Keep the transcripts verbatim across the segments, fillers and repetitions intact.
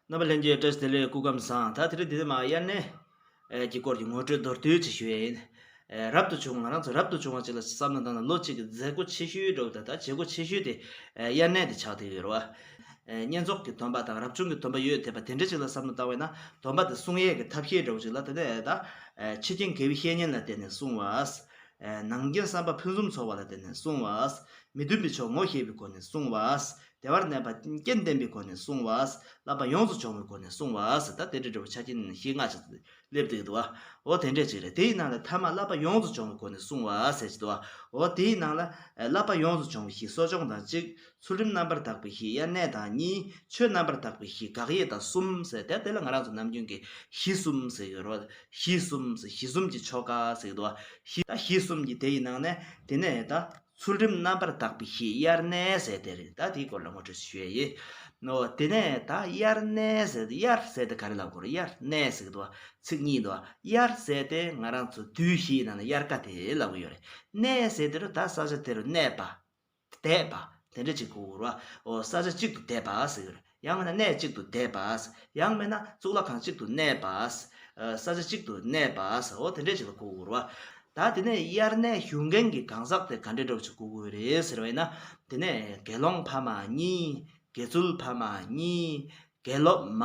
རྣམ་པ་ལྷན་རྒྱས་བཀྲ་ཤིས་བདེ་ལེགས། སྐུ་ཁམས་བཟང་། ད་དེ་རིང་འདི་ནས་མར་དབྱར་གནས་ཀྱི་སྐོར་གྱི་ངོ་སྤྲོད་མདོར་བསྡུས་ཅིག་ཞུ་ཡས་ཡིན། རབ་ཏུ་བྱུང་། ང་རང་ཚོ་རབ་ཏུ་བྱུང་བ་ཅིག་ལ་བསམ་བློ་བཏང་ན་ལོ་གཅིག་གི་མཛད་སྒོ་ཆེ་ཤོས་འདྲ་བོ་དང་ད་བྱེད་སྒོ་ཆེ་ཤོས་དེ་དབྱར་གནས་དེ་ཆགས་བསྡད་ཡོད་རེད་བ། བསྙེན་རྫོགས་ཀྱི་སྡོམ་པ་དང་རབ་བྱུང་གི་སྡོམ་པ་ཡོད་བསྡད་པ་དེ་འདྲ་ཅིག་ལ་བསམ་བློ་བཏང་བས་ན་སྡོམ་པ་དེ་སྲུང་ཡས་ཀྱི་ཐབས་ཤེས་འདྲ་བོ་ཅིག་ལ་དེ་ནས་ད་ཕྱི་རྐྱེན་དགེ་བའི་བཤེས་གཉེན་ལ་བརྟེན་ནས་སྲུང་བ། ནང་རྐྱེན་བསམ་པ་ཕུན་སུམ་ཚོགས་པ་ལ་བརྟེན་ནས་སྲུང་བ། མི་མཐུན་པའི་ཕྱོགས་ངོ་ཤེས་པའི་སྒོ་ནས་སྲུང་བ། བདེ་བར་གནས་པ་རྐྱེན་ལྡན་པའི་སྒོ་ནས་སྲུང་བ། བསླབ་པ་ཡོངས་སུ་སྦྱོང་བའི་སྒོ་ནས་སྲུང་བ་ཟེར། ད་དེ་འདྲ་འདྲ་བོ་ཆ་རྐྱེན་བཞི་ལྔ་ཞིག་སླེབས་བསྡད་འདུག་བ། འོ་དེ་འདྲས་ཅིག་རེད། དེའི་ནང་ལ་ཐ་མ་བསླབ་པ་ཡོངས་སུ་སྦྱོང་བའི་སྒོ་ནས་སྲུང་བ་ཟེར་གྱི་འདུག་བ། འོ་དེའི་ནང་ལ་བསླབ་པ་ཡོངས་སུ་སྦྱོང་བའི་གཞི་གསོ་སྦྱོང་དང་གཅིག་ཚུལ་ཁྲིམས་རྣམ་པར་དག་པའི་གཞི་དབྱར་གནས་དང་གཉིས། ཆོས་རྣམ་པར་དག་པའི་གཞི་དགག་དབྱེ་དང་གསུམ་ཟེར་ཏེ། དེ་ལ་ང་རང་ཚོ་ནམ་རྒྱུན་གྱི་གཞི་གསུམ་ཟེར་ཡོད་རེད་བ། གཞི་གསུམ་ཟེར། གཞི་གསུམ་གྱི་ཆོ་ག་ཟེར་གྱི་འདུག་བ། གཞི་ད་གཞི་གསུམ་གྱི་དེ་ཡི་ནང་ནས་དེ་ནས་ད་ཚུལ་ཁྲིམས་རྣམ་པར་དག་པའི་གཞི་དབྱར་གནས་ཟེར་དེ་རེད། ད་དེའི་སྐོར་ལ་ངོ་སྤྲོད་ཞུ་ཡས་ཡིན། ཨོ་དེ་ནས་ད་དབྱར་གནས་ཟེར་ཏེ། དབྱར་ཟེར་ཏེ་ག་རེ་ལབ་དགོས་རེད། དབྱར་གནས་ཟེར་གྱི་འདུག་བ། ཚིག་གཉིས་འདུག་བ། དབྱར་ཟེར་ཏེ་ང་རང་ཚོ་དུས་བཞིའི་ནང་ནས་དབྱར་ཁ་དེ་ལབ་ཀྱི་ཡོད་རེད། གནས་ཟེར་དེ་རུ་ད་ས་ཆ་དེ་རུ་གནས་པ། བསྡད་པ་དེ་འདྲ་ཅིག་གོ་དགོས་རེད་བ། ཨོ་ས་ཆ་གཅིག་ཏུ་བསྡད་པ་ཟེར་གྱི་ཡོད་རེད། ཡང་མིན་ན་གནས་གཅིག་ཏུ་བསྡད་པ། ཡང་མིན་ན་གཙུག་ལག་ཁང་གཅིག་ཏུ་གནས་པ། ཨ་ས་ཆ་གཅིག་ཏུ་གནས་པ། འོ་དེ་འདྲ་ཅིག་ལ་གོ་དགོས་རེད་བ། ད་དེ་ནས་དབྱར་གནས་ཞུ་མཁན་གྱི་གང་ཟག་དེ་ག་འདྲ་འདྲ་བོ་ཅིག་གོ་དགོས་རེད་ཟེར་བ་ཡིན་ན། དེ་ནས་དགེ་སློང་ཕ་མ་གཉིས། དགེ་ཚུལ་ཕ་མ་གཉིས། དགེ་སློབ་མ།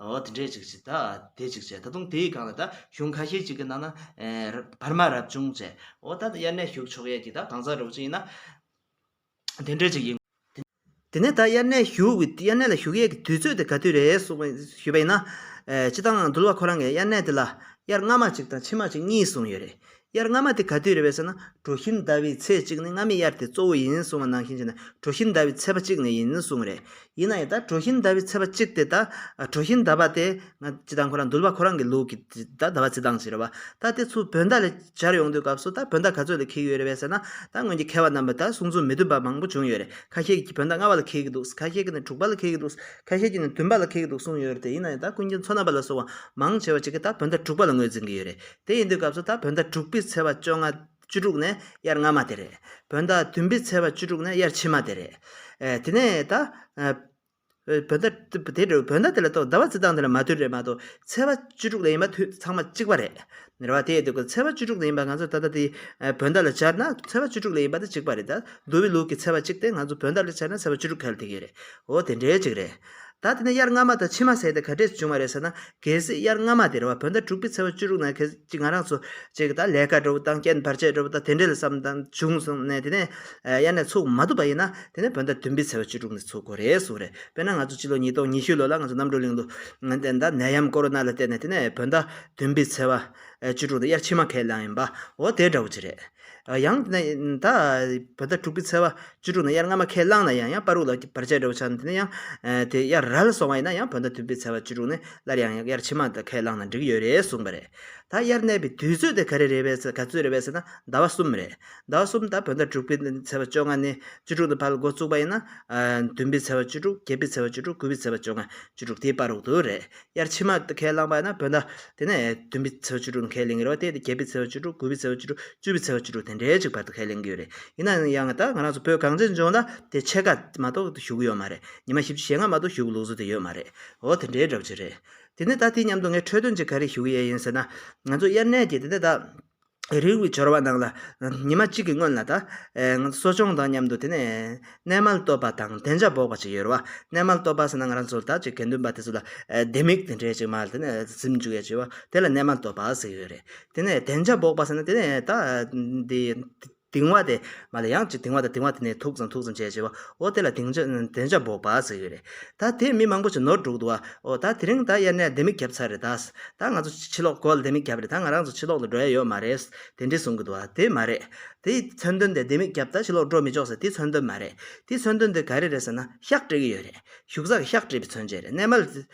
འོ་དེ་འདྲས་ཅིག་ཅིག་ད་དེ་ཅིག་བྱས། ད་དུང་དེའི་སྒང་ལ་ད་གཞུང་ཁ་ཤས་ཅིག་གི་ནང་ན་ཨེ་བར་མ་རབ་བྱུང་བྱས། འོ་ད་དབྱར་གནས་ཞུགས་ཆོག་ཡས་ཀྱི་ད་གང་ཟག་འདྲ་བོ་ཅིག་ཡིན་ན། དེ་འདྲས་ཅིག་ཡིན། དེ་ནས་ད་དབྱར་གནས་ཞུགས་ཀྱི། དབྱར་གནས་ལ་ཞུགས་ཡས་ཀྱི་དུས་ཚོད་དེ་ག་དུས་རེད་གསུངས་པ་ཞུས་པ་ཡིན་ན། ཨེ་སྤྱིར་བཏང་འདུལ་བ་ཁོ་རང་གིས་དབྱར་གནས་དེ་ལ་དབྱར་སྔ་མ་གཅིག་དང་ཕྱི་མ་གཅིག་གཉིས་གསུངས་ཡོད་རེད། དབྱར་སྔ་མ་དེ་ག་དུས་རེད་པས་ཟེར་ན། གྲོ་བཞིན་ཟླ་བའི་ཚེས་གཅིག་ནི་སྔ་མའི་དབྱར་དེ་གཙོ་བོ་ཡིན་གསུངས་པ་ནང་བཞིན་བྱས་ནས་གྲོ་བཞིན་ཟླ་བའི་ཚེས་པ་གཅིག་ནས་ཡིན་གསུངས་རེད། ཡིན་ན་ཡང་ད་གྲོ་བཞིན་ཟླ་བའི་ཚེས་པ་གཅིག་དེ་ད། ཨ་གྲོ་བཞིན་ཟླ་བ་དེ་ང་སྤྱིར་བཏང་ཁོ་རང་འདུལ་བ་ཁོ་རང་གི་ལུགས་ཀྱི་ད་ཟླ་བ་བརྩི་སྟངས་ཤིག་རེད་བ། ད་དེ་ཚུར་བོད་ཟླ་ལ་སྦྱར་ཡོང་དུས་སྐབས་སུ་ད་བོད་ཟླ་ག་ཚོད་ལ་འཁེལ་ཡོད་རེད་པས་ཟེར་ན། ད་སྔོན་གྱི་མཁས་པ་རྣམ་པ་ད་གསུང་རྩོམ་མི་མཐུན་པ་མང་པོ་བྱུང་ཡོད་རེད། ཁ་ཤས་ཀྱིས་བོད་ཟླ་ལྔ་པ་ལ་འཁེལ་གྱི་འདུག་ཁ་ཤས་ཀྱིས་ནི་དྲུག་པ་ལ་འཁེལ་གྱི་འདུག་ཁ་ཤས་ཀྱིས་ནི་བདུན་པ་ལ་འཁེལ་གྱི་འདུག་གསུངས་ཡོད་རེད་དེ། ཡིན་ན་ཡང་ད་ཀུན་མཁྱེན་མཚོ་རྣམ་པ་ལ་སོགས་པ་མང་ཆེ་བ་ཅིག་གིས་ད་བོད་ཟླ་དྲུག་པ་ལ་ངོས་འཛིན་གྱི་ཡོད་རེད། དེ་ཡིན་དུས་སྐབས་སུ་ད་བོད་ཟླ་དྲུག་པའི་ཚེས་པ་བཅོ་ལྔ་བཅུ་དྲུག་ནས་དབྱར་སྔ་མ་དེ་རེད། བོད་ཟླ་བདུན་པའི་ཚེས་པ་བཅུ་དྲུག་ནས་དབྱར་ཕྱི་མ་དེ་རེད། ཨེ་དེ་ནས་ད་ཨ་བོད་ཟླ་དེ་འདྲ་བོད་ཟླ་དེ་ལ་གཏོགས་ཟླ་བ་བརྩི་སྟངས་དེ་ལ་མ་མཐུན་རེད་མ་གཏོགས། ཚེས་པ་བཅུ་དྲུག་ལ་ཡིན་པ་དུས་ཚང་མ་གཅིག་པ་རེད། རེད་བ། དེ་ཡིན་དུས་ཚེས་པ་བཅུ་དྲུག་ལ་ཡིན་པ་ང་ཚོ་ད་ལྟ་དེ་ཨ་བོད་ཟླ་ལ་སྦྱར་ན་ཚེས་པ་བཅུ་དྲུག་ལ་ཡིན་པ་དེ་གཅིག་པ་རེད། ད་འདུལ་བའི་ལུགས་ཀྱི་ཚེས་པ་གཅིག་དེ་ང་ཚོ་བོད་ཟླ་ལ་སྦྱར་ན་ཚེས་པ་བཅུ་དྲུག་ཁ་ལ་ཐེག་གི་རེད། འོ་དེ་འདྲའི་གཅིག་རེད། ད་དེ་ནས་དབྱར་སྔ་མ་དང་ཕྱི་མ་ཟེར་དེ་ག་འདྲས་བྱུང་བ་རེད་ཟེར་ན། གལ་སྲིད་དབྱར་སྔ་མ་དེ་རེད་བ། བོད་ཟླ་དྲུག་པའི་ཚེས་པ་བཅུ་དྲུག་ན་གལ་སྲིད་ང་རང་ཚོ་ཅིག་ད་ལས་ཀ་འགྲོ་བ་དང་རྐྱེན་བར་ཆད་འགྲོ་བ་དང་དེ་འདྲས་ལ་བསམ་སྟངས་བྱུང་སོང་ནས་དེ་ནས་ཨ་དབྱར་གནས་ཚུགས་མ་ཐུབ་པ་ཡིན་ན། དེ་ནས་བོད་ཟླ་བདུན་པའི་ཚེས་པ་བཅུ་དྲུག་ནས་ཚུགས་དགོས་རེད་གསུངས་རེད། དཔེར་ན་ང་ཚོ་ཕྱི་ལོ་ཉིས་སྟོང་ཉི་ཤུ་ལོ་ལ་ང་ཚོ་རྣམ་གྲོལ་གླིང་དུ་ང་དེ་ད་ནད་ཡམས་ཀོ་རོ་ན་ལ་བརྟེན་ནས་དེ་ནས་བོད་ཟླ་བདུན་པའི་ཚེས་པ་བཅུ་དྲུག་དེ་དབྱར་ཕྱི་མ་ཁས་བླངས་ཡིན་པ། འོ་དེ་འདྲ་བོ་ཅིག་རེད། ཡང་དེ་ནས་ད་བོད་ཟླ་དྲུག་པའི་ཚེས་པ་བཅུ་དྲུག་ནས་དབྱར་སྔ་མ་ཁས་བླངས་ན་ཡང་། ཡང་བར་དུ་ལ་བར་ཆད་འདྲ་བོ་ཆགས་ན་དེ་ནས་ཡང་ཨ་དེ་དབྱར་རལ་སོང་བ་ཡིན་ན་ཡང་བོད་ཟླ་བདུན་པའི་ཚེས་པ་བཅུ་དྲུག་ནས་སླར་ཡང་ཡང་དབྱར་ཕྱི་མ་དེ་ཁས་བླངས་ན་འགྲིག་གི་ཡོད་རེད་གསུངས་པ་རེད། ད་དབྱར་གནས་པའི་དུས་ཚོད་དེ་ག་རེ་རེད་པས་ཟེར། ག་ཚོད་རེད་པས་ཟེར་ན་ཟླ་བ་གསུམ་རེད། ཟླ་བ་གསུམ། ད་བོད་ཟླ་དྲུག་པའི་ཚེས་པ་བཅོ་ལྔ་ནས་བཅུ་དྲུག་ནས་ཕར་ལ་འགོ་བཙུགས་པ་ཡིན་ན། ཨ་བདུན་པའི་ཚེས་པ་བཅུ་དྲུག་བརྒྱད་པའི་ཚེས་པ་བཅུ་དྲུག་བཅུ་པའི་ཚེས་པ་བཅོ་ལྔ། བཅུ་དྲུག་དེའི་བར་དུ་རེད། དབྱར་ཕྱི་མ་དེ་ཁས་བླངས་པ་ཡིན་ན་བོད་ཟླ་དེ་ནས་བདུན་པའི་ཚེས་པ་བཅུ་དྲུག་ནས་ཁས་ལེན་གྱི་རེད་བ། དེ་དེ་བརྒྱད་པའི་ཚེས་པ་བཅུ་དྲུག་དགུ་པའི་ཚེས་པ་བཅུ་དྲུག་བཅུ་པའི་ཚེས་པ་བཅུ་དྲུག་དེ་འདྲའི་ཅིག་བར་དུ་ཁས་ལེན་གྱི་ཡོད་རེད། ཡིན་ན་ཡང་ད་ང་རང་ཚོ་བོད་གངས་ཅན་ལྗོངས་ལ་དེ་ཕྱེད་ཀ་མ་གཏོགས་བཞུགས་ཡོད་མ་རེད། ཉི་མ་བཞི་བཅུ་ཞེ་ལྔ་མ་གཏོགས་བཞུགས་ལུགས་སྲོལ་དེ་ཡོད་མ་རེད། འོ་དེ་འདྲའི་འདྲ་བོ་ཅིག་རེད། དེ་ནས་ད་དེའི་མཉམ་དུ་ངས་འཕྲོས་དོན་ཅིག་ག་རེ་ཞུ་གི་ཡས་ཡིན་ཟེར་ན། ང་ཚོ་དབྱར་གནས་ཀྱི་དེ་ནས་ད་རིའུ་འབྱོར་བ་ནང་ལ་ཉི་མ་གཅིག་གི་སྔོན་ལ་ད་ཨེ་ང་ཚོ་གསོ་སྦྱོང་དང་མཉམ་དུ་དེ་ནས་གནས་མལ་གཏོད་པ་དང་དལ་འབྱོར་འབོགས་པ་ཅིག་ཡོད་རེད་བ། གནས་མལ་གཏོད་པ་ཟེར་ན་ང་རང་ཚོ་ད་ཅིག་དགེ་འདུན་པ་དེ་ཚོ་ལ་ཨེ་ལྡེ་མིག་དེ་འདྲས་ཅིག་མར་དེ་ནས་ཟིན་འཇུག་ཡས་ཅིག་བ། དེ་ལ་གནས་མལ་གཏོད་པ་ཟེར་གྱི་ཡོད་རེད། དེ་ནས་དལ་འབྱོར་འབོགས་པ་ཟེར་ན་དེ་ནས་ད་འདི་གདིང་བ་དེ་མར་ལ་ཡང་ཅིག་གདིང་བ་དང་གདིང་བ་དེ་ནས་མཐུག་ཙམ་མཐུག་ཙམ་བྱས་བྱས་བ། འོ་དེ་ལ་དལ་འབྱོར་དལ་འབྱོར་འབོགས་པ་ཟེར་གྱི་རེད། ད་དེ་མི་མང་པོ་ཅིག་ནོར་འགྲོ་གི་འདུག་བ། འོ་ད་དེ་རིང་ད་དབྱར་གནས་ལྡེ་མིག་བརྒྱབ་ཚར་རེད་ད། ད་ང་ཚོ་ཕྱི་ལོགས་སྒོ་ལ་ལྡེ་མིག་བརྒྱབ་རེད། ད་ང་རང་ཚོ་ཕྱི་ལོགས་ལ་འགྲོ་ཡ་ཡོད་མ་རེད། དེ་འདྲས་གསུང་གི་འདུག་བ། དེ་མ་རེད། དེའི་མཚོན་དོན་དེ་ལྡེ་མིག་བརྒྱབ་ད་ཕྱི་ལོགས་འགྲོ་མི་ཆོག་ཟེར་དེའི་མཚོན་དོན་མ་རེད། དེའི་མཚོན་དོན་དེ་ག་རེ་རེད་ཟེར་ན་གཤགས་སྤྲད་ཀྱི་ཡོད་རེད། བཞུགས་ས་གི་གཤགས་སྤྲད་པའི་མཚོན་བྱེད་རེད། གནས་མལ་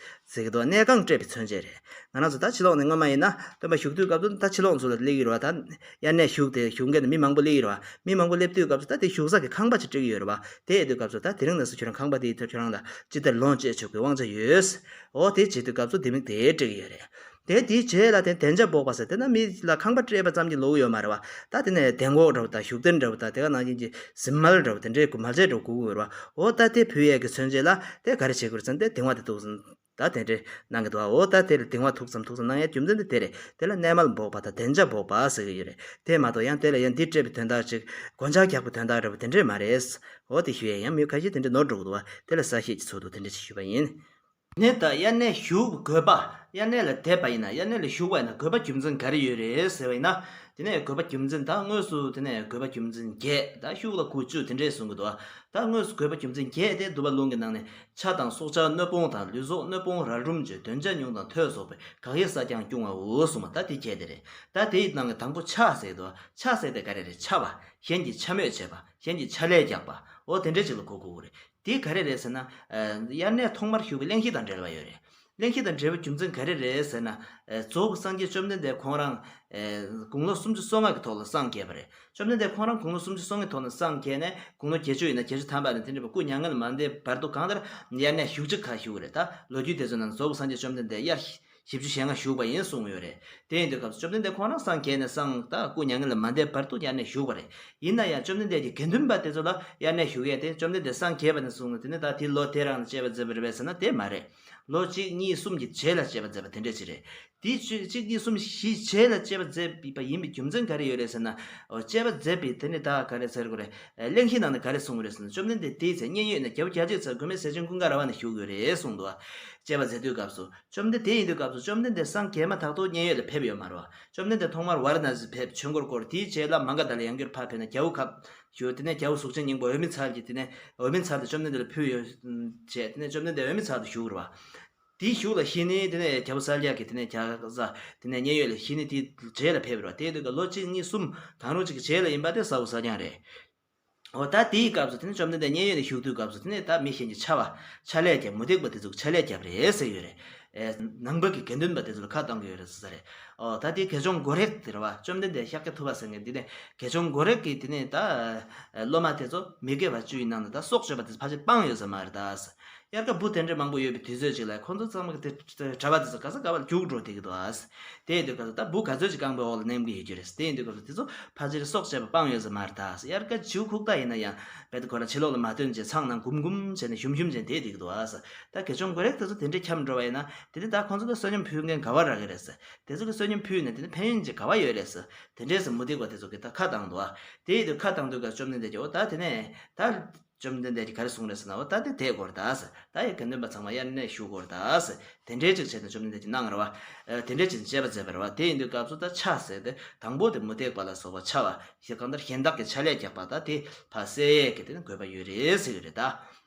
ཟེར་གྱི་འདུག་གནས་ཁང་སྤྲད་པའི་མཚོན་བྱེད་རེད། ང་རང་ཚོ་ད་ཕྱི་ལོགས་ནས་སྔོན་མ་ཡིན་ན་སྟོན་པ་བཞུགས་དུས་སྐབས་སུ་ད་ཕྱི་ལོགས་ཚོ་ལ་སླེབས་ཀྱི་རེད་བ། ད་དབྱར་གནས་བཞུགས་ཏེ་བཞུགས་མཁན་ནི་མི་མང་པོ་སླེབས་ཀྱི་རེད་བ། མི་མང་པོ་སླེབས་དུས་སྐབས་སུ་ད་དེ་བཞུགས་ས་གི་ཁང་པ་ཅིག་སྤྲད་ཀྱི་ཡོད་རེད་བ། དེ་ཡོད་དུས་སྐབས་སུ་ད་དེ་རིང་ནས་བཟུང་ཁྱོད་རང་ཁང་པ་དེའི་ཐོག་ཁྱོད་རང་ལ་ཅི་ལྟར་ལོངས་སྤྱོད་ཆོག་པའི་དབང་ཆ་ཡོད། འོ་དེ་བྱེད་དུས་སྐབས་སུ་ལྡེ་མིག་དེ་སྤྲད་ཀྱི་ཡོད་རེད། དེ་དེའི་རྗེས་ལ་དེ་དལ་འབྱོར་འབོགས་པ་ཟེར་དེ་ན་མི་ལ་ཁང་པ་སྤྲད་པ་ཙམ་གྱིས་ལོག་གི་ཡོད་མ་རེད་བ། ད་དེ་ནས་གདན་གོག་འདྲ་བོ་དང་བཞུགས་གདན་འདྲ་བོ་དང་དེ་ག་ནང་བཞིན་གྱི་གཟིམ་མལ་འདྲ་བོ་དེ་འདྲའི་མལ་ཆས་འདྲ་བོ་དགོས་ཀྱི་ཡོད་རེད་བ། འོ་ད་དེ་ཕུལ་ཡས་ཀྱི་མཚོན་བྱེད་ལ་དེ་ག་རེ་བྱེད་དགོས་རེད་ཟེར་ན་དེ་གདིང་བ་དེ་འདུག་ཟེར། ད་དེ་འདྲས་གནང་གི་འདུག་འོ་ད་དེ་ལ་གདིང་བ་ཐུག་ཙམ་ཐུག་ཙམ་གནང་ཡ་རྒྱུ་མཚན་དེ་དེ་རེད། དེ་ལ་གནས་མལ་འབོག་པ་དང་དན་ཆ་འབོག་པ་ཟེར་གི་ཡོད་རེད། དེ་མ་གཏོགས་ཡང་དེ་ལ་ཡང་འདི་སྤྲད་པའི་དོན་དག་ཅིག་སྒོ་ལྕགས་རྒྱག་པའི་དོན་དག་འདྲ་པོ་དེ་འདྲས་མ་རེད། འོ་དེ་ཞུ་ཡ་ཡང་མི་ཁ་ཤས་དེ་འདྲས་ནོར་འགྲོ་གི་འདུག་བ། དེ་ལ་གསལ་བཤད་ཅིག་ཚུལ་དུ་དེ་འདྲས་ཅིག་ཞུས་པ་ཡིན། ནས་ད་དབྱར་གནས་བཞུགས་དགོས་པ། དབྱར་གནས་ལ་བསྡད་པ་ཡིན་ན། དབྱར་གནས་ལ་བཞུགས་པ་ཡིན་ན་དགོས་པ་རྒྱུ་མཚན་ག་རེ་ཡོད་རེད་ཟེར་བ་ཡིན་ན། དེ་ནས་དགོས་པ་རྒྱུ་མཚན་ད་དངོས་སུ་དེ་ནས་དགོས་པ་རྒྱུ་མཚན་བརྒྱད། ད་ཤུགས་ལ་དགུ་བཅུ་དེ་འདྲས་གསུང་གི་འདུག་ད་དངོས་སུ་དགོས་པ་རྒྱུ་མཚན་བརྒྱད་དེ་འདུལ་བ་ལུང་གི་ནང་ནས་ཕྱྭ་དང་སྲོག་ཆགས་གནོད་སྤོང་དང་ལུས་སྲོག་གནོད་སྤོང་རལ་གྲུམ་གཅོད་དོན་བྱ་ཉུང་དང་ཐོས་སོགས་པའི་དགག་དབྱེ་གསལ་རྐྱང་སྐྱུང་བའོ་གསུངས་པ། ད་དེ་བརྒྱད་དེ་རེད། ད་དེའི་ནང་གི་དང་པོ་ཕྱྭ་ཟེར་གི་འདུག་ཕྱྭ་ཟེར་དེ་ག་རེ་རེད། ཕྱྭ་བ། གཞན་གྱི་ཕྱྭ་མོས་བྱས་པ། གཞན་གྱི་ཕྱྭ་ལས་རྒྱག་པ། འོ་དེ་འདྲའི་ཅིག་ལ་གོ་དགོས་ཀྱི་རེད། དེ་ག་རེ་རེད་ཟེར་ན། ཨ། དབྱར་གནས་ཐོག་མར་བཞུགས་པའི་གླེང་གཞི་དང་འབྲེལ་བ་ཡོད་རེད། གླེང་གཞི་དང་འབྲེལ་བའི་རྒྱུ་མཚན་ག་རེ་རེད་ཟེར་ན། ཨ། རྫོགས་པའི་སངས་རྒྱས་བཅོམ་ལྡན་འདས་ཁོང་རང་། ཨ། དགུང་ལོ་སུམ་ཅུ་སོ་ལྔ་གི་ཐོག་ལ་སངས་རྒྱས་པ་རེད། བཅོམ་ལྡན་འདས་ཁོང་རང་དགུང་ལོ་སུམ་ཅུ་སོ་ལྔའི་ཐོག་ནས་སངས་རྒྱས་ནས་དགུང་ལོ་བརྒྱད་ཅུ་ཡིན་ན་བརྒྱད་ཅུ་ཐམ་པ་ནས་དེ་འདྲ་བའི་སྐུ་མྱ་ངན་ལས་མ་འདས་བར་དུ་གང་ལྟར་དབྱར་གནས་བཞུགས་ཅིག་ག་བཞུགས་རེད། ད་ལོ་རྒྱུས་དེ་ཚོ་ནང་རྫོགས་པའི་སངས་རྒྱས་བཅོམ་ལྡན་འདས་དབྱར་བཞི་བཅུ་ཞེ་ལྔ་བཞུགས་པ་ཡིན་གསུངས་ཡོད་རེད། དེ་ཡིན་དུས་སྐབས་སུ་བཅོམ་ལྡན་འདས་ཁོང་རང་སངས་རྒྱས་ནས་སང་ད་སྐུ་མྱ་ངན་ལས་མ་འདས་བར་དུ་དབྱར་གནས་བཞུགས་པ་རེད། ཡིན་ན་ཡང་བཅོམ་ལྡན་འདས་ཀྱི་དགེ་འདུན་པ་དེ་ཚོ་ལ་དབྱར་གནས་བཞུགས་ཡས་དེ་བཅོམ་ལྡན་འདས་སངས་རྒྱས་པ་ནས་བཟུང་ནས་དེ་ནས་ད་དེ་ལོ་དེ་རང་ནས་བཅད་པ་མཛད་པ་རེད་པས་ཟེར་ན་དེ་མ་རེད། ལོ་གཅིག་གཉིས་གསུམ་གྱི་རྗེས་ལ་བཅད་པ་མཛད་པ་དེ་འདྲ་ཅིག་རེད། དེ་གཅིག་གཅིག་གཉིས་གསུམ་བཞི་རྗེས་ལ་བཅད་པ་མཛད་པ་ཡིན་པའི་རྒྱུ་མཚན་ག་རེ་ཡོད་རེད་ཟེར་ན། འོ། བཅད་པ་མཛད་པའི་དེ་ནི་ད་ག་རེ་ཟེར་དགོས་རེད། ཨ། གླེང་གཞི་ནང་ནས་ག་རེ་གསུངས་ཡོད་རེད་ཟེར་ན། བཅོམ་ལྡན་འདས་དེའི་ཚེ་མཉན་ཡོད་ནས་རྒྱལ་པོ་རྒྱལ་བྱེད་ཚལ་མགོན་མེད་ཟས་སྦྱིན་ཀུན་དགའ་ར་བ་ན་བཞུགས་ཡོད་རེད་གསུངས་འདུག་བཅད་པ་མཛད་དུས་སྐབས་སུ། བཅོམ་ལྡན་འདས་དེ་ཡིན་དུས་སྐབས་སུ་བཅོམ་ལྡན་འདས་སངས་རྒྱས་མ་ཐག་ཏུ་མཉན་ཡོད་ལ་ཕེབས་ཡོད་མ་རེད་བ། བཅོམ་ལྡན་འདས་ཐོག་མར་ཝཱ་ར་ཎ་སི་ཕེབས། ཆོས་འཁོར་བསྐོར། དེའི་རྗེས་ལ་མ་ག་དྷ་ལ་ཡང་བསྐྱར་ཕར་ཕེབས་ནས་རྒྱལ་པོ་ཁབ་བཞུགས། དེ་ནས་རྒྱལ་པོ་གཟུགས་ཅན་སྙིང་པོ་འོད་མའི་ཚལ་གྱི་དེ་ནས་འོད་མའི་ཚལ་དུ་བཅོམ་ལྡན་འདས་ལ་ཕུལ་ཡོད། བྱས། དེ་ནས་བཅོམ་ལྡན་འདས་འོད་མའི་ཚལ་དུ་བཞུགས་རེད་བ། དེའི་གཞུག་ལ་གཞི་ནས་དེ་ནས་རྒྱལ་པོ་གསལ་རྒྱལ་གྱིས་དེ་ནས་རྒྱ་བཟའ་དེ་ནས་མཉན་ཡོད་ལ་གཞི་ནས་དེའི་རྗེས་ལ་ཕེབས་རེད་བ། དེ་དུས་ཀ་ལོ་གཅིག་གཉིས་གསུམ་གང་རུང་གཅིག་གི་རྗེས་ལ་ཡིན་པ་དེ་ཟ་འོག་ཟ་རྐྱང་རེད། འོ། ད་དེའི་སྐབས་སུ་དེ་ནས་བཅོམ་ལྡན་འདས་མཉན་ཡོད་ནས་བཞུགས་དུས་སྐབས་སུ་དེ་ནས་ད་མི་གཞན་གྱི་ཕྱྭ་བ། ཕྱྭ་ལས་ཀྱང་མུ་སྟེགས་པ་དེ་ཚོ་གི་ཕྱྭ་ལས་བརྒྱབ་རེད་ཟེར་གྱི་ཡོད་རེད། ཨེ། ནང་པ་གི་དགེ་འདུན་པ་དེ་ཚོ་ལ་ཁ་བཏང་གི་ཡོད་རེད་ཟེར་ས་རེད། ཨོ། ད་དེ་དགེ་སྦྱོང་མགོ་རེག་དེ་རེད་བ། བཅོམ་ལྡན་འདས་ཤཱཀྱ་ཐུབ་པ་ཟེར་མཁན་དེ་ནས་དགེ་སྦྱོང་མགོ་རེག་གི་དེ་ནས་ད་སློབ་མ་དེ་ཚོ་མི་དགེ་བ་བཅུ་ཡི་ནང་ནས་ད་སྲོག་གཅོད་པ་དེ་ཕལ་ཆེར་སྤངས་ཡོད་ས་མ་རེད་ད། དབྱར་ཁ་འབུ་དེ་འདྲས་མང་པོ་ཡོད་པའི་དུས་ཚོད་ཅིག་ལ་ཁོ་ཚོ་ཚང་མ་གི་དེ་གྲྭ་པ་དེ་ཚོ་ག་ས་ག་བ་ལ་རྒྱུགས་འགྲོ་བསྡད་ཀྱི་འདུག་ཨ། དེ་ཡིན་དུས་ག་ས་ད་འབུ་ག་ཚོད་ཅིག་རྐང་པའི་འོག་ལ་མནན་གྱི་ཡོད་ཀྱི་རེད། དེ་ཡིན་དུས་ག་ས་དེ་ཚོ་ཕལ་ཆེར་སྲོག་བཅད་པ་སྤངས་ཡོད་ས་མ་རེད་ད། དབྱར་ཁ་བྱིའུ་ཁུག་རྟ་ཡིན་ན་ཡང་རྦད་དེ་ཁོ་རང་ཕྱི་ལོགས་ལ་མ་ཐོན་བྱས་ཚང་ནང་འགུམ་འགུམ་བྱས་ནས་ཞུམ་ཞུམ་བྱས་ནས་བསྡད་ཀྱི་འདུག་ཨ། ད་དགེ་སྦྱོང་མགོ་རེག་དེ་ཚོ་དེ་འདྲས་འཁྱམས་འགྲོ་བ་ཡིན་ན་དེ་ནི་ད་ཁོ་ཚོ་ལ་བསོད་སྙོམས་ཕུལ་མཁན་ག་བ་རག་གི་རེད་ཟེར། དེ་ཚོ་གི་བསོད་སྙོམས་ཕུལ་ནས་དེ་ནི་ཕན་ཡོན་ཅིག་ག་བ་ཡོད་རེད་ཟེར། དེ་འདྲས་ཟེར་མུ་སྟེགས་པ་དེ་ཚོ་གིས་ད་ཁ་བཏང་འདུག་ཨ། དེ་ཡིན་དུས་ཁ་བཏང་དུས་ག་བཅོམ་ལྡན་འདས་ཀྱིས་འོ་ད་དེ་ནས་ད། བཅོམ་ལྡན་འདས་ཀྱིས་ག་རེ་གསུངས་རེད་ཟེར་ན། འོ་ད་དེ་བསྡད་དགོས་རེད་ད་ཟེར། ད་ཡ་དགེ་འདུན་པ་ཚང་མ་དབྱར་གནས་བཞུགས་དགོས་རེད་ད་ཟེར། དེ་འདྲའི་ཅིག་བྱས་ནས་བཅོམ་ལྡན་འདས་ཀྱིས་གནང་རེད་བ། ཨ། དེ་འདྲའི་ཅིག་བྱས་པ་མཛད་པ་རེད་བ། དེ་ཡིན་དུས་སྐབས་སུ་ད་ཕྱྭ་ཟེར་ཏེ་དང་པོ་དེ་མུ་སྟེགས་པ་ལ་སོགས་པ་ཕྱྭ་བ་ཞེས་གང་ལྟར་གཞན་དག་གི་ཕྱྭ་ལས་རྒྱག་པ་ད་དེ་ཕར་བསལ་ཡས་ཀྱི་དེ་ནི་དགོས་པ་ཡོད་རེད་ཟེར་གྱི་རེད་ད།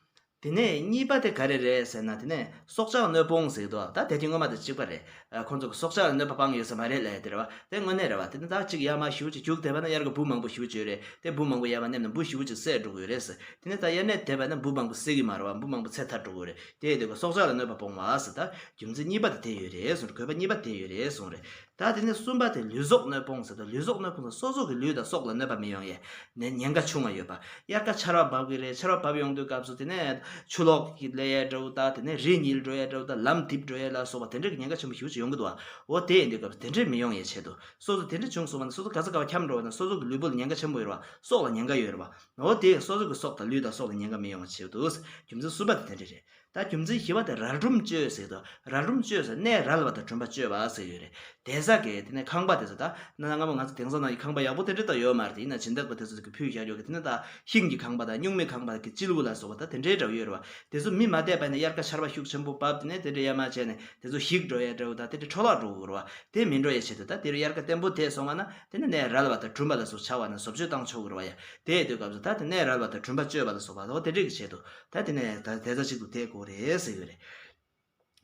དེ་ནས་གཉིས་པ་དེ་ག་རེ་རེད་ཟེར་ན། དེ་ནས་སྲོག་ཆགས་གནོད་སྤོང་ཟེར་གྱི་འདུག་ད་དེ་དེ་སྔོན་མ་དང་གཅིག་པ་རེད། ཨ། ཁོང་ཚོ་གི་སྲོག་ཆགས་ལ་གནོད་པ་སྤང་ཡོད་ས་མ་རེད་ལབ་ཡ་དེ་རེད་བ། དེ་དངོས་གནས་རེད་བ། དེ་ནི་ད་གཅིག་ཡར་མར་ཞེ་པོ་ཅིག་རྒྱུགས་བསྡད་པ་ན་དབྱར་ཁ་འབུ་མང་པོ་ཞེ་པོ་ཅིག་ཡོད་རེད། དེ་འབུ་མང་པོ་ཡར་མར་སླེབས་ན་འབུ་ཞེ་པོ་ཅིག་བསད་འགྲོ་གི་ཡོད་རེད་ཟེར། དེ་ནས་ད་དབྱར་གནས་བསྡད་པ་ན་འབུ་མང་པོ་བསད་ཀྱི་མ་རེད་བ། འབུ་མང་པོ་ཚེ་ཐར་འགྲོ་གི་ཡོད་རེད། དེ་ཡིན་དུས་སྲོག་ཆགས་ལ་གནོད་པ་སྤོང་བ་ཟེར། ད་རྒྱུ་མཚན་གཉིས་པ་དེ་དེ་ཡོད་རེད་གསུངས་རེད། དགོས་པ་གཉིས་པ་དེ་ཡོད་རེད་གསུངས་རེད། ད་དེ་ནས་གསུམ་པ་དེ་ལུས་སྲོག་གནོད་སྤོང་ཟེར། ད་ལུས་སྲོག་གནོད་སྤོང་ཟེར། སོ་སོ་གི་ལུས་དང་སྲོག་ལ་གནོད་པ་མི་ཡོང་ཡས་ནས་ཉེན་ཁ་ཆུང་བ་ཡོད་པ། དབྱར་ཁ་ཆར་པ་འབབ་ཀྱི་རེད། ཆར་པ་འབབ་ཡོང་དུས་སྐབས་སུ་དེ་ནས་ཆུ་ལོག་གིས་སླེབས་ཡས་འདྲ་བོ་དང་། དེ་ནས་རི་ཉིལ་འགྲོ་ཡས་འདྲ་བོ་དང་། ལམ་རྡིབ་འགྲོ་ཡས་ལ་སོགས་པ་དེ་འདྲ་གི་ཉེན་ཁ་ཆེན་པོ་ཞེ་པོ་ཅིག་ཡོང་གི་འདུག་བ། འོ་དེ་ཡིན་དུས་སྐབས་སུ་དེ་འདྲ་མི་ཡོང་ཡས་ཆེད་དུ། སོ་སོ་དེ་འདྲ་བྱུང་སོང་བ་ན་སོ་སོ་ག་ས་ག་བ་འཁྱམས་འགྲོ་བ་ན་སོ་སོ་གི་ལུས་པོ་ལ་ཉེན་ཁ་ཆེན་པོ་ཡོད་རེད་བ། སྲོག་ལ་ཉེན་ཁ་ཡོད་རེད་བ། འོ་དེ་སོ་སོ་གི་སྲོག་དང་ལུས་དང་སྲོག་ལ་ཉེན་ཁ་མི་ཡོང་བ་ཆེད་དུ། རྒྱུ་མཚན་གསུམ་པ་དེ་དེ་འདྲ་རེད། ད་རྒྱུ་མཚན་བཞི་པ་དེ་རལ་གྲུམ་གཅོད་ཟེར་གྱི་འདུག་རལ་གྲུམ་གཅོད་ཟེར་གནས་རལ་བ་དང་གྲུམ་པ་གཅོད་པ་ཟེར་གྱི་ཡོད་རེད། དེ་ས་གི་དེ་ནས་ཁང་པ་དེ་ཚོ། ད་ན་སྔ་མོ་ང་ཚོ་དེང་སང་ནང་གི་ཁང་པ་ཡག་པོ་དེ་འདྲ་ད་ཡོད་མ་རེད། དེ་ཡིན་ན་སྦྱིན་བདག་པ་དེ་ཚོ་གི་ཕུལ་བཞག་ཡོད་གི། དེ་ནས་ད་ཤིང་གི་ཁང་པ་དང་སྨྱུག་མའི་ཁང་པ་གི་སྤྱིལ་བུ་ལ་སོགས་པ་ད་དེ་འདྲའི་འདྲ་བོ་ཡོད་རེད་བ། དེ་ཚོ་མི་མ་བསྡད་པ་ཡིན་ན་དབྱར་ཁ་ཆར་པ་ཤུགས་ཆེན་པོ་བབས། དེ་ནས་དེ་འདྲ་ཡར་མར་བྱས་ནས་དེ་ཚོ་ཞིག་འགྲོ་ཡ་འདྲ་བོ་དང་དེ་འདྲ་འཕྲོ་བརླག་འགྲོ་གི་རེད་བ། དེ་མི་འགྲོ་ཡ་ཆེད་དུ་ད་དེ་རུ་དབྱར་ཁ་བརྟན་པོ་བསྡད་སོང་བ་ན་དེ་ནས་གནས་རལ་བ་དང་གྲུམ་པ་ལ་སོགས་བྱ་བ་ན་བཟོ་བཅོས་བཏང་ཆོག་གི་རེད་བ་ཡ། དེ་ཡིན་དུས་སྐབས་སུ་ད་དེ་གནས་རལ་བ་དང་གྲུམ་པ་གཅོད་པ་ལ་སོགས་པ་འོ་དེ་འདྲས་ཀྱི་ཆེད་དུ་ད་དེ་ནས་ད་དེ་ཚོ་གཅིག་ཏུ་བསྡད་དགོས་རེད་ཟེར་གྱི་ཡོད་རེད།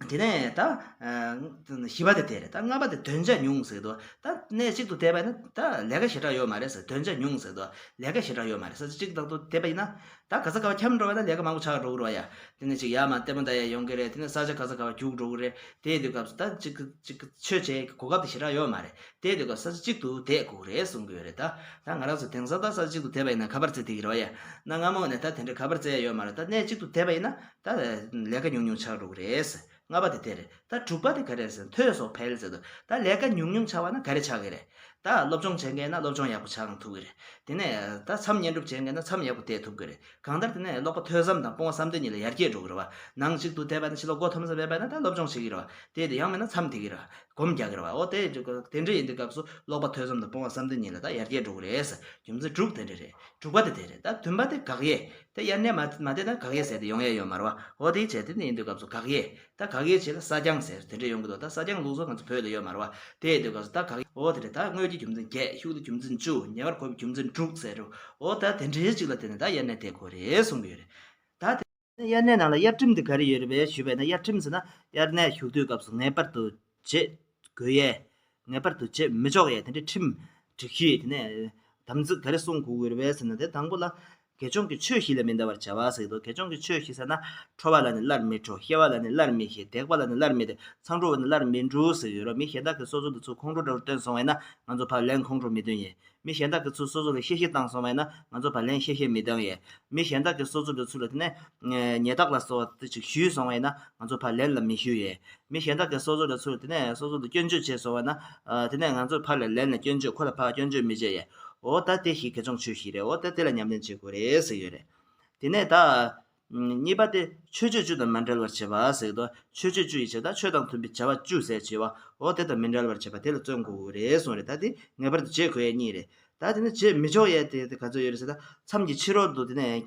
དེ་ནས་ད། ཨ། བཞི་པ་དེ་དེ་རེད། ད་ལྔ་པ་དེ་དོན་བྱ་ཉུང་ཟེར་གྱི་འདུག་ད་གནས་གཅིག་ཏུ་བསྡད་པ་ཡིན་ན་ད་ལས་ཀ་ཞེ་དྲག་ཡོད་མ་རེད་ཟེར། དོན་བྱ་ཉུང་ཟེར་གྱི་འདུག་ལས་ཀ་ཞེ་དྲག་ཡོད་མ་རེད། ས་ཆ་གཅིག་ཏུ་བསྡད་པ་ཡིན་ན་ད་ག་ས་ག་བ་འཁྱམས་འགྲོ་བ་ན་ལས་ཀ་མང་པོ་ཆགས་འགྲོ་གི་རེད་བ་ཡ། དེ་ནས་ཅིག་ཡར་མར་ལྟད་མོ་ལྟ་ཡ་ཡོང་གི་རེད། དེ་ནས་ས་ཆ་ག་ས་ག་བ་རྒྱུགས་འགྲོ་གི་རེད། དེ་ཡིན་དུས་སྐབས་སུ་ད་ཅིག་ཅིག་ཆོས་བྱེད་གོ་སྐབས་དེ་ཞེ་དྲག་ཡོད་མ་རེད། དེ་ཡིན་དུས་སྐབས་ས་ཆ་གཅིག་ཏུ་བསྡད་དགོས་ཀྱི་རེད་གསུང་གི་ཡོད་རེད། ད་ད་ང་རང་ཚོ་དེང་སང་ད་ས་ཆ་གཅིག་ཏུ་བསྡད་པ་ཡིན་ན་ཁ་པར་རྩེ་བསྡད་ཀྱི་རེད་བ་ཡ། ན་སྔ་མོ་ནས་ད་དེ་འདྲའི་ཁ་པར་རྩེ་ཡ་ཡོད་མ་རེད། ད་གནས་གཅིག་ཏུ་བསྡད་པ་ཡིན་ན། ད་ལས་ཀ་ཉུང་ཉུང་ཆགས་འགྲོ་གི་རེད། ལྔ་པ་དེ་དེ་རེད། ད་དྲུག་པ་དེ་ག་རེ་རེད་ཟེར་ན་ཐོས་སོགས་འཕེལ་ཟེར་འདུག་ད་ལས་ཀ་ཉུང་ཉུང་ཆགས་པ་ན་ག་རེ་ཆགས་ཀྱི་རེད། ད་སློབ་སྦྱོང་བྱེད་མཁན་ན་སློབ་སྦྱོང་ཡག་པོ་ཆགས་ཐུབ་ཀྱི་རེད། དེ་ནས་ད་མཚམས་བསྙེན་སྒྲུབ་བྱེད་མཁན་ན་མཚམས་ཡག་པོ་བསྡད་ཐུབ་ཀྱི་རེད། གང་ལྟར་དེ་ནས་ཀློག་པ་ཐོས་བསམ་དང་སྤོང་བ་བསམ་གཏན་གཉིས་ལ་ཡར་རྒྱས་འགྲོ་གི་རེད་བ། ནང་གཅིག་ཏུ་བསྡད་པ་ན་ཕྱི་ལོགས་མགོ་འཐོམ་ས་མེད་པ་ན་ད་སློབ་སྦྱོང་བྱེད་ཀྱི་རེད་བ། དེ་དེ་ཡང་མིན་ན་མཚམས་བསྡད་ཀྱི་རེད་བ། སྒོམ་རྒྱག་གི་རེད་བ། འོ་དེ་དེ་འདྲ་ཡིན་དུས་སྐབས་སུ་ཀློག་པ་ཐོས་བསམ་དང་སྤོང་བ་བསམ་གཏན་གཉིས་ལ་ད་ཡར་རྒྱས་འགྲོ་གི་རེད། རྒྱུ་མཚན་དྲུག་དེ་འདྲ་རེད། དྲུག་པ་དེ་དེ་རེད། ད་བདུན་པ་དེ་དགག་དབྱེ། དེ་དབྱར་གནས་མ་མ་བསྡད་ན་དགག་དབྱེ་ཟེར་དེ་ཡོང་ཡ་ཡོད་མ་རེད་བ། འོ་དེའི་ཆེད་དེ་ནས་ཡིན་དུས་སྐབས་སུ་དགག་དབྱེ། ད་དགག་དབྱེ་བྱས་ལ་གསལ་རྐྱང་ཟེར་དེ་འདྲ་ཡོང་གི་འདུག་ད་གསལ་རྐྱང་ལུགས་སྲོལ་ང་ཚོ་བོད་ལ་ཡོད་མ་རེད་བ། དེ་ཡིན་དུས་སྐབས་སུ་ད་དགག་དབྱེ། འོ་དེ་རེད། ད་དངོས་ཀྱི་རྒྱུ་མཚན་བརྒྱད། ཤུགས་ལ་རྒྱུ་མཚན་བཅུ། ཉེ་བར་འཁོར་བའི་རྒྱུ་མཚན་དྲུག་ཟེར་རོ། འོ་ད་དེ་འདྲའི་གཅིག་ལ་བརྟེན་ནས་ད་དབྱར་གནས་དེ་དགོས་རེད་གསུང་གི་ཡོད་རེད། ད་དེ་དབྱར་གནས་ནང་ལ་དབྱར་ཁྲིམས་དེ་ག་རེ་ཡོད་རེད་པས་ཞུས་པས་ན། དབྱར་ཁྲིམས་ཟེར་ན་དབྱར་གནས་བཞུགས་དུས་སྐབས་སུ་ངེས་པར་དུ་བྱེད་དགོས་ཡས། ངེས་པར་དུ་བྱེད་མི་ཆོག་ཡས་དེ་འདྲའི་ཁྲིམས་སྒྲིག་གཞི། དེ་ནས་དམ་ཚིག་ག་རེ་སྲུང་དགོས་ཀྱི་རེད་པས་ཟེར་ན། དེ་དང་པོ་ལ་དགེ་སྦྱོང་གི་ཆོས་བཞི་ལ་མི་འདའ་བར་བྱ་བ་ཟེར་གྱི་འདུག་དགེ་སྦྱོང་གི་ཆོས་བཞི་ཟེར་ན། ཁྲོ་བ་ལ་ནི་སླར་མི་ཁྲོ། གཤེ་བ་ལ་ནི་སླར་མི་གཤེ། དྲེགས་པ་ལ་ནི་སླར་མི་དྲེགས། མཚང་འབྲུ་བ་ནི་སླར་མི་འབྲུ་ཟེར་གྱི་ཡོད་རེད། མི་གཞན་དག་གིས་སོ་སོ་ལ་ཚུར་ཁོང་ཁྲོ་འདྲ་བོ་བཏོན་སོང་བས་ན་ང་ཚོ་ཕར་ལན་ཁོང་ཁྲོ་མི་འདོན་ཡས། མི་གཞན་དག་གིས་ཚུར་སོ་སོ་ལ་གཤེ་གཤེ་བཏང་སོང་བས་ན་ང་ཚོ་ཕར་ལན་གཤེ་གཤེ་མི་བཏང་ཡས། མི་གཞན་དག་གིས་སོ་སོ་ལ་ཚུར་ལ་དེ་ནས་ཉེས་རྡུང་ལ་སོགས་པ་དེ་ཅིག་གཞུས་སོང་བས་ན་ང་ཚོ་ཕར་ལན་ལ་མི་གཞུ་ཡས། མི་གཞན་དག་གིས་སོ་སོ་ལ་ཚུར་དེ་ནས་སོ་སོ་ལ་སྐྱོན་བརྗོད་བྱས་སོང་བས་ན། ཨ། དེ་ནས་ང་ཚོ་ཕར་ལ་ལན་ལ་སྐྱོན་བརྗོད། ཁོ་ལ་ཕར་སྐྱོན་བརྗོད་མི་བྱེད་ཡས། འོ་ད་དེ་བཞི་དགེ་སྦྱོང་ཆོས་བཞི་རེད། འོ་ད་དེ་ལ་ཉམས་ལེན་བྱེད་དགོས་རེད་ཟེར་ཡོད་རེད། དེ་ནས་ད། ཨ། གཉིས་པ་དེ་ཆོས་སྤྱོད་བཅུ་དང་མ་འབྲལ་བར་བྱེད་པ་ཟེར་གྱི་འདུག་ཆོས་སྤྱོད་བཅུ་ཡི་ཕྱིར་ད་ཆོས་དང་མཐུན་པའི་བྱ་བ་བཅུ་ཟེར་བྱེད་པ། འོ་དེ་དང་མི་འབྲལ་བར་བྱེད་པ་དེ་ལ་བརྩོན་དགོས་རེད་གསུངས་རེད། ད་དེ་ངེས་པར་དུ་བྱེད་དགོས་ཡས་གཉིས་རེད། ད་དེ་ནས་བྱེད་མི་ཆོག་ཡས་དེ་དེ་ག་ཚོད་ཡོད་རེད་ཟེར་ན། མཚམས་ཀྱི་ཕྱི་རོལ་དུ་དེ་ནས་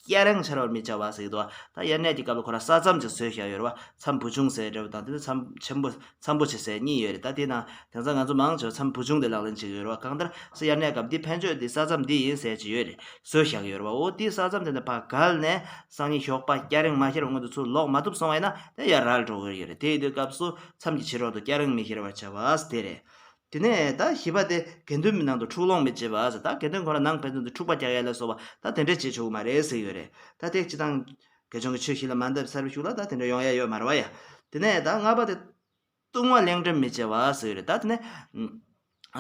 སྐྱ་རེངས་འཆར་བར་མི་བྱ་བ་ཟེར་གྱི་འདུག་ད་དབྱར་གནས་ཀྱི་སྐབས་ལ་ཁོ་རང་ས་མཚམས་ཅིག་བཟོས་བཞག་ཡོད་རེད་བ། མཚམས་བུ་ཆུང་ཟེར་འདྲ་བོ་དང་དེ་ནས་མཚམས་ཆེན་པོ། མཚམས་པོ་ཆེ་ཟེར་གཉིས་ཡོད་རེད། ད་དེའི་ནང་དེང་སང་ང་ཚོ་མང་ཆེ་བ་མཚམས་བུ་ཆུང་དེ་ལག་ལེན་བྱེད་ཀྱི་ཡོད་རེད་བ། གང་ལྟར་སུ་དབྱར་གནས་སྐབས་འདི་ཕན་ཆོད་འདི་ས་མཚམས་འདི་ཡིན་ཟེར་གྱི་ཡོད་རེད། བཟོས་བཞག་གི་ཡོད་རེད་བ། འོ་དེའི་ས་མཚམས་དེ་ནས་ཕར་བརྒལ་ནས་སང་ཉིན་ཞོགས་པ་སྐྱ་རེངས་མ་ཤར་བ་སྔོན་དུ་ཚུར་ལོག་མ་ཐུབ་སོང་བས་ན་དེ་ཡར་རལ་འགྲོ་གི་ཡོད་རེད། དེ་ཡིན་དུས་སྐབས་སུ་མཚམས་ཀྱི་ཕྱི་རོལ་དུ་སྐྱ་རེངས་མི་ཤར་བར་བྱ་བ་དེ་རེད། དེ་ནས་ད་བཞི་པ་དེ་དགེ་འདུན་པའི་ནང་དུ་འཁྲུག་ལོང་མི་བྱེད་པ་ཟེར། ད་དགེ་འདུན་ཁོ་རང་ནང་ཕན་ཚུན་དུ་འཁྲུག་པ་རྒྱག་ཡ་ལ་སོགས་པ་ད་དེ་འདྲས་བྱེད་ཆོག་གི་མ་རེད་ཟེར་གྱི་ཡོད་རེད། ད་དེ་སྤྱི་བཏང་དགེ་སྦྱོང་གི་ཆོས་བཞི་ལ་མ་འདའ་ཚར་བའི་གཞུག་ལ་ད་དེ་འདྲ་ཡོང་ཡ་ཡོད་མ་རེད་བ་ཡ། དེ་ནས་ད་ལྔ་པ་དེ་ལྟུང་བ་ལེགས་འགྲེམས་མི་བྱེད་པ་ཟེར་གྱི་ཡོད་རེད། ད་དེ་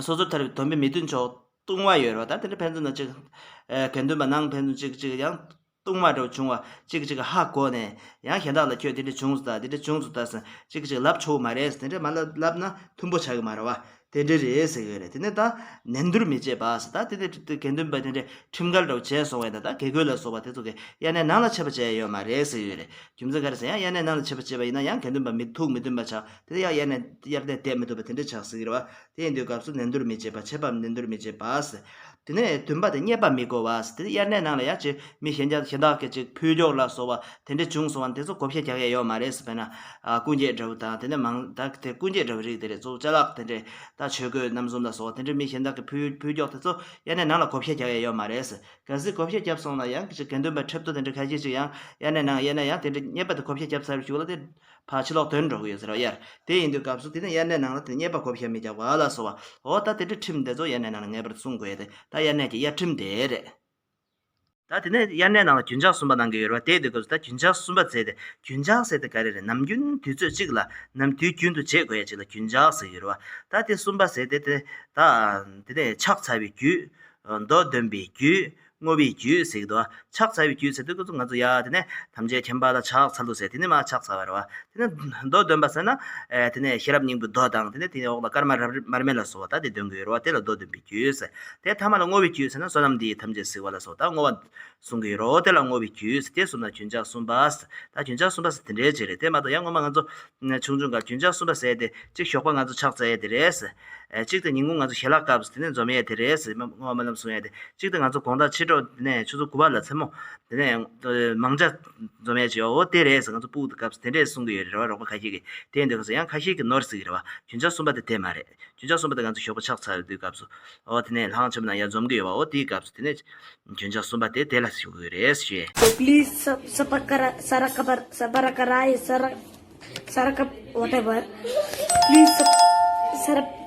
ནས་སོ་སོར་ཐར་པའི་སྡོམ་པས་མི་མཐུན་ཕྱོགས་ལྟུང་བ་ཡོད་རེད་བ། ད་དེ་འདྲ་ཕན་ཚུན་ན་ཅིག་ཨ། དགེ་འདུན་པ་ནང་ཕན་ཚུན་ཅིག་ཅིག་ཡང་ལྟུང་བ་འདྲ་བོ་བྱུང་བ། གཅིག་གིས་གཅིག་ཧ་གོ་ནས་ཡང་གཞན་དག་ལ་ཁྱོད་དེ་འདྲ་བྱུང་སོང་ད། དེ་འདྲ་བྱུང་སོང་ད་ཟེར་གཅིག་གིས་གཅིག་ལབ་ཆོག་མ་རེད། དེ་འདྲ་མ་ལབ་ལབ་ན་མཐུན་པོ་ཆགས་ཀྱི་མ་རེད་བ། དེ་འདྲ་རེད་ཟེར་གྱི་ཡོད་རེད། དེ་ནས་ད་ནན་ཏུར་མི་བྱེད་པ་ཟེར། ད་དེ་འདྲ་དགེ་འདུན་པ་དེ་འདྲ་ཁྲིམས་འགལ་འདྲ་བོ་བྱས་སོང་བས་ན་ད་དགེ་བསྐོས་ལ་སོགས་པ་དེ་ཚོ་གིས་དབྱར་གནས་ནང་ལ་ཆད་པ་བཅད་ཡ་ཡོད་མ་རེད་ཟེར་གྱི་ཡོད་རེད། རྒྱུ་མཚན་ག་རེ་ཟེར་ཡང་དབྱར་གནས་ནང་ལ་ཆད་པ་བཅད་པ་ཡིན་ན་ཡང་དགེ་འདུན་པ་མི་ཐུགས་མི་མཐུན་པ་ཆགས། དེ་ཡང་དབྱར་གནས་དབྱར་གནས་བསྡད་མི་ཐུབ་པ་དེ་འདྲ་ཆགས་ཟེར་གྱི་རེད་བ། དེ་ཡིན་དུས་སྐབས་སུ་ནན་ཏུར་མི་བྱེད་པ། ཆད་པའམ་ནན་ཏུར་མི་བྱེད་པ་ཟེར། དེ་ནས་བདུན་པ་དེ་རྙེད་པ་མི་གོ་བ་ཟེར། དེ་དབྱར་གནས་ནང་ལ་ཡང་ཅིག་མི་གཞན་རྒྱ་གཞན་དག་གིས་ཅིག་ཕུད་རྒྱོག་ལ་སོགས་པ་དེ་འདྲ་བྱུང་སོང་བ་དེ་ཚོ་བགོ་བཤའ་རྒྱག་ཡ་ཡོད་མ་རེད་ཟེར། དཔེར་ན་ཨ། སྐུ་འགྱེད་འདྲ་བོ་དང་དེ་ནས་མང་ད་དེ་སྐུ་འགྱེད་འདྲ་བོ་རིགས་དེ་རེད། གཙོ་བོ་ཅ་ལག་དེ་འདྲས་ད་ཆོས་གོས་རྣམ་གསུམ་ལ་སོགས་པ་དེ་འདྲས་མི་གཞན་དག་གིས་ཕུད་ཕུད་རྒྱོག་དེ་ཚོ་དབྱར་གནས་ནང་ལ་བགོ་བཤའ་རྒྱག་ཡ་ཡོད་མ་རེད་ཟེར། གལ་སྲིད་བགོ་བཤའ་བརྒྱབ་སོང་ན་ཡང་ཅིག་དགེ་འདུན་པ་ཁྲིམས་ཐོག་དེ་འདྲ་ཁ་ཤས་ཅིག་ཡང་དབྱར་གནས་ནང་དབྱར་གནས་ཡང་དེ་འདྲ་རྙེད་པ་དེ་བགོ་བཤའ་བརྒྱབ་ཚར་བའི་གཞུག་ལ་དེ་ཕར་ཕྱི་ལོགས་དོན་འགྲོ་གི་ཡོད་ཟེར་བ་ཡར། དེ་ཡིན་དུས་སྐབས་སུ་དེ་ནས་དབྱར་གནས་ནང་ལ་དེ་རྙེད་པ་བགོ་བཤའ་མི་རྒྱག་པ་ལ་སོགས་པ། འོ་ད་དེ་འདྲའི་ཁྲིམས་དེ་ཚོ་དབྱར་གནས་ནང་ལ་ངེས་པར་དུ་སྲུང་དགོས་ཏེ། ད་དབྱར་གནས་ཀྱི་དབྱར་ཁྲིམས་དེ་རེད། ད་དེ་ནས་དབྱར་གནས་ནང་ལ་རྒྱུན་ཆགས་གསུམ་པ་གནང་གི་ཡོད་རེད་བ། དེ་དུས་སྐབས་སུ་ད་རྒྱུན་ཆགས་གསུམ་པ་ཟེར་ཏེ། རྒྱུན་ཆགས་ཟེར་ཏེ་ག་རེ་རེད། ནམ་རྒྱུན་དུས་ཚོད་གཅིག་ལ་ནམ་དུས་རྒྱུན་དུ་བྱེད་དགོས་ཡ་གཅིག་ལ་རྒྱུན་ཆགས་ཟེར་གྱི་ཡོད་རེད་བ། ད་དེ་གསུམ་པ་ཟེར་ཏེ་དེ་ད་དེ་ནས་ཕྱག་འཚལ་བའི་རྒྱུད། མདོ་འདོན་པའི་རྒྱུད། བསྔོ་བའི་རྒྱུད་ཟེར་གྱི་འདུག་ཕྱག་འཚལ་བའི་རྒྱུད་ཟེར་དུས་སྐབས་སུ་ང་ཚོ་ཡ་དེ་ནས་ཐམས་ཅད་མཁྱེན་པ་ལ་ཕྱག་འཚལ་ལོ་ཟེར། དེ་ནས་མར་ཕྱག་འཚལ་བ་རེད་བ། དེ་ནས་མདོ་འདོན་པ་ཟེར་ན། ཨེ། དེ་ནས་ཤེས་རབ་སྙིང་པོའི་མདོ་དང་། དེ་ནས་དེའི་འོག་ལ་ཀརྨ་རབ་རིབ་མར་མེ་ལ་སོགས་པ་ད་དེ་འདོན་གྱི་ཡོད་རེད་བ། དེ་ལ་མདོ་འདོན་པའི་རྒྱུད་ཟེར། དེ་ཐ་མ་ལ་བསྔོ་བའི་རྒྱུད་ཟེར་ན་བསོད་ནམས་འདི་ཡིས་ཐམས་ཅད་གཟིགས་པ་ལ་སོགས་ད་བསྔོ་བ་གསུང་གི་ཡོད་རེད། དེ་ལ་བསྔོ་བའི་རྒྱུད་ཟེར། དེ་གསུམ་ལ་རྒྱུན་ཆགས་གསུམ་པ་ཟེར། ད་རྒྱུན་ཆགས་གསུམ་པ་ཟེར་དེ་འདྲའི་ཅིག་རེད། དེ་མ་གཏོགས་ཡང་སྔོན་མ་ང་ཚོ་ཆུང་ཆུང་སྐབས་རྒྱུན་ཆགས་གསུམ་པ་ཟེར་ཏེ་གཅིག་ཞོགས་པ་ང་ཚོ་ཕྱག་འཚལ་ཡས་དེ་རེད་ཟེར། ཨེ། གཅིག་དེ་ཉིན་གུང་ང་ཚོ་ཞལ་ལག་སྐབས་སུ་དེ་ནས་འཛོམས་ཡས་དེ་རེད་ཟེར། སྔོན་མ་སྨོན་ལམ་གསུང་ཡས་དེ། གཅིག་དེ་ང་ཚོ་དགོང་དག་ཕྱི་དྲོ་དེ་ནས་ཆུ་ཚོད་དགུ་པ་ལ་མཚན་མོ་དེ་ནས་མང་ཇ་འཛོམས་ཡས་ཅིག་ཡོད། འོ་དེ་རེད་ཟེར། ང་ཚོ་ཕྲུ་གུ་དེ་སྐབས་སུ་དེ་འདྲས་གསུང་གི་ཡོད་རེད་བ། རོགས་པ་ཁ་ཤས་ཀྱིས། དེ་འདྲ་ཟེར། ཡང་ཁ་ཤས་ཀྱིས་ནོར་ཟེར་གྱི་རེད་བ། རྒྱུན་ཆགས་གསུམ་པ་དེ་དེ་མ་རེད། རྒྱུན་ཆགས་གསུམ་པ་དེ་ང་ཚོ་ཞོགས་པ་ཕྱག་འཚལ་དུས་སྐབས་སུ། འོ་དེ་ནས་ལྷ་ཁང་ཆེན་པོ་ནང་ཡར་འཛོམས་ཀྱི་ཡོད་བ། འོ་དེའི་སྐབས་སུ་དེ་ནས་རྒྱུན་ཆགས་གསུམ་པ་དེ་དེ་ལ་ཞུ་གི་རེད་ཞེས། So please sub- subscribe, subscribe, subscribe, subscribe, whatever. Please sub- subscribe.